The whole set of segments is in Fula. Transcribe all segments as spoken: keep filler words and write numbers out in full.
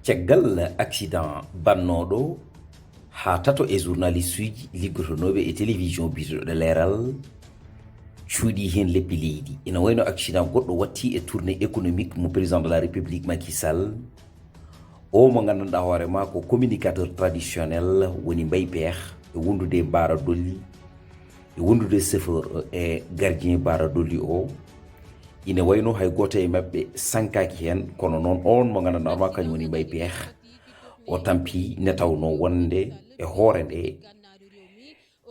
Caggal accident bannooɗo haa tato e journalistuuji liggotonooɓe e télévision biyeteeɗo Leeral cuuɗii heen leppi leydi. Ina wayno accident goɗɗo watti e tournée économique mo président de la République Macky Sall. O mo nganndanɗaa hoore maa ko communicateur traditionnel woni Mbaye Peex e wondude Bara Dolly, e wondude chauffeur e gardien Bara Dolly o. Ina wayno hay gooto e maɓɓe sankaaki heen, kono noon oon mo nganndanɗaa hoore maa kañum woni Mbaye Peex, o tampi nde tawnoo wonde e hoore nde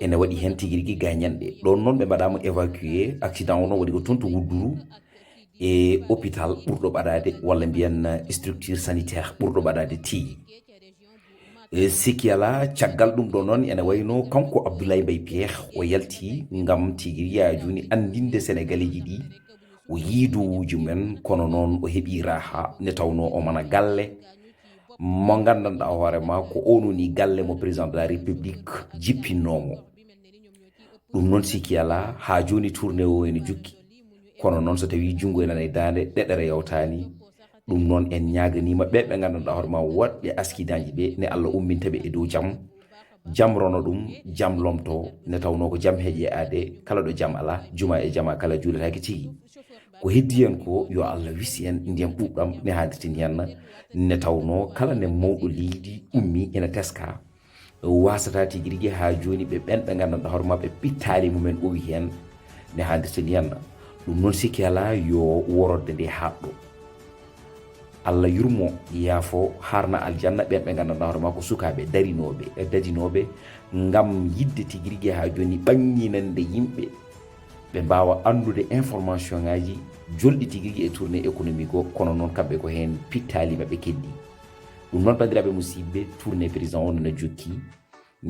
ene waɗi heen tigi rigi gaañanɗe. Ɗoon noon ɓe mbaɗaama évacué, accident o noon waɗi ko toon to Wudduru e hôpital ɓurɗo ɓadaade, walla mbiyen structure sanitaire ɓurɗo ɓadaade Tiyi. E sikki alaa, caggal ɗum ɗo noon ene wayno kanko Abdoulaye Mbaye Peex o yalti ngam tigi rigi haa jooni anndinde Senegaleeji ɗi o yii duwuuji men, kono noon o heɓii raha nde tawnoo o mana galle mo nganndanɗaa hoore maa ko oon woni galle mo président de la République jippinnoo mo. Ɗum noon sikki alaa, haa jooni tournée o ene jokki, kono noon so tawii junngo ene e daande, ɗeɗere yawtaani. Ɗum noon en ñaaganiima ɓe ɓe nganndanɗaa hoore maa woɗɓe accidentji ɓe, ne Allah umminta ɓe e dow jam. Jam rona ɗum, jam lomto, nde tawnoo ko jam heƴe aade, kala ɗo jam alaa, juma e jama kala juuletaake tigi. Ko heddi heen ko, yo Allah wis en ndiyam ɗuuɗɗam ne haadirta ndiyam, nde tawnoo kala nde mawɗo leydi ummi ene teska, waasata tigi rigi haa jooni ɓe ɓen ɓe nganndanɗaa hoore maa ɓe pittaali mumen owi heen ne haadirta ndiyam. Ɗum noon sikki alaa yo worodde nde haaɗɗo. Allah yurmo, yaafo, haarna aljanna ɓen ɓe nganndanɗaa hoore maa ko sukaaɓe darinooɓe, e dadinooɓe ngam yiɗde tigi rigi haa jooni ɓannginande yimɓe, ɓe mbaawa anndude information ngaaji jolɗi tigi rigi e tournée économique o, kono noon kamɓe ko heen pittaali maɓɓe keddi. Ɗum noon, banndiraaɓe musidɓe, tournée président o nana jokki.